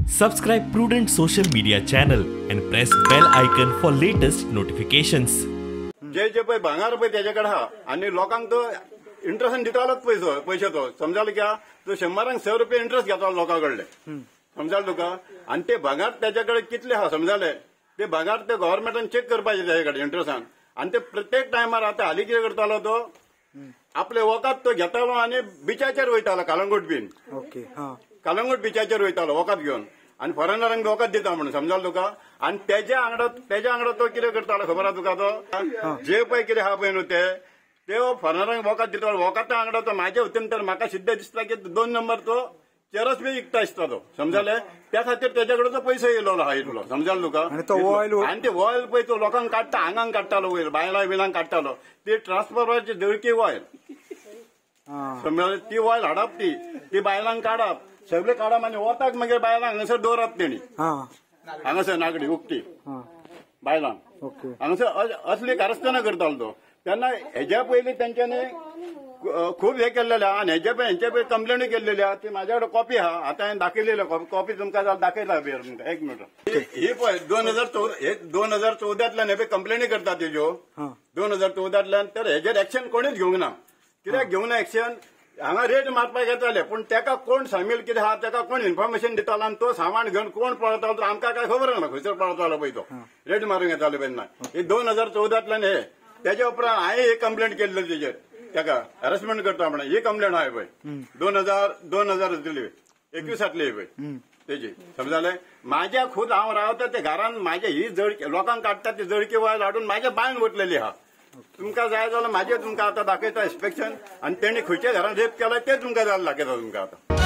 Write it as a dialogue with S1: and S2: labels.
S1: Subscribe Prudent Social Media channel and press bell icon for latest notifications.
S2: जे जे पळय भांगर पळय तेजे कडेन आहा आनी लोकांक तो इंट्रस्टान दितालोच पयसो पयशे तो समजालो क्या तो 100 100 रुपये इंट्रस्ट घेतालो लोकां कडले समजाल तुका. आनी ते भांगर तेजे कडेन कितले आहा समजाले ते भांगर ते गव्हर्मेंटान चेक करपाचे तेजे कडेन इंट्रस्टान. आनी ते प्रत्येक टायमार आतां हालीं कितें करतालो तो आपले वखद तो घेतालो आनी बिचाचेर वयतालो कलंगूट बीन कलंगूट बिचाचेर वयतालो वखद घेवन आनी फॉरेनरांक वखद दिता म्हणून समजाल तुका. आनी तेज्या वांगडा तो कितें करतालो खबर आहा तुका तो जे पळय कितें आहा पळय न्हू ते फॉरेनरांक वखद दितालो. वखदा वांगडा तो म्हाज्या वतीन तर म्हाका सिद्ध दिसता की 2 नंबर तो चेरस बी विकता दिसता तो समजाले. त्या खातीर तेज्या कडेन तो पयसो येयलो आहा इतलो समजाल तुका. आनी ते ऑयल पळय तो लोकांक काडटा आंगांक काडटालो वयर बायलां बिलांक काडटालो ती ट्रान्सफॉर्मराची जळकी ऑयल समजाले ती ऑयल हाडप ती बायलांक काडप सगळे काडप आनी वताक मागीर बायलांक हांगासर दवरप तेणी हांगासर नागडी उक्ती बायलांक हांगासर असली कारस्थानां करतालो तो. तेन्ना हेज्या पयलीं तेंच्यांनी खूब हे केल्लेले आहा आनी हेज्या पयलीं हेंच्या पयलीं कंप्लेनी केल्लेली आहा ती म्हाज्या कडेन कॉपी आहा आतां हांवें दाखयलेली कॉपी तुमकां दाखयता तुमकां एक मिनट. ही पळय 2014 हे पळय कंप्लेनी करता तेज्यो 2014 तर हेजेर एक्शन कोणीच घेवंक ना. कित्याक घेवंक ना एक्शन? हांगा रेट मारपाक येताले पूण तेका कोण सामील कितें आहा तेका कोण इन्फॉर्मेशन दितालो आनी तो सामान घेवन कोण पळतालो तो आमकां काय खबर ना खंयसर पळतालो पळय तो रेट मारूंक येतालो तेन्ना. हे 2014 हे तेज्या उपरांत हांवें ही कंप्लेंट केल्ली तेजेर तेका हॅरेसमेंट करता म्हणून ही कंप्लेंट आहा पळय 2021 पळय तेजी समजाले. म्हाज्या खूद हांव रावता ते घरान म्हाज्या ही जळकी लोकांक काडटा ती जळकी वायल हाडून म्हाज्या बांयन वतलेली आहा. तुमकां जाय जाल्यार म्हाजें तुमकां आतां दाखयता इन्स्पेक्शन आनी तेणी खंयच्या घरान रेप केला तें तुमकां जाल्यार दाखयता तुमकां आतां.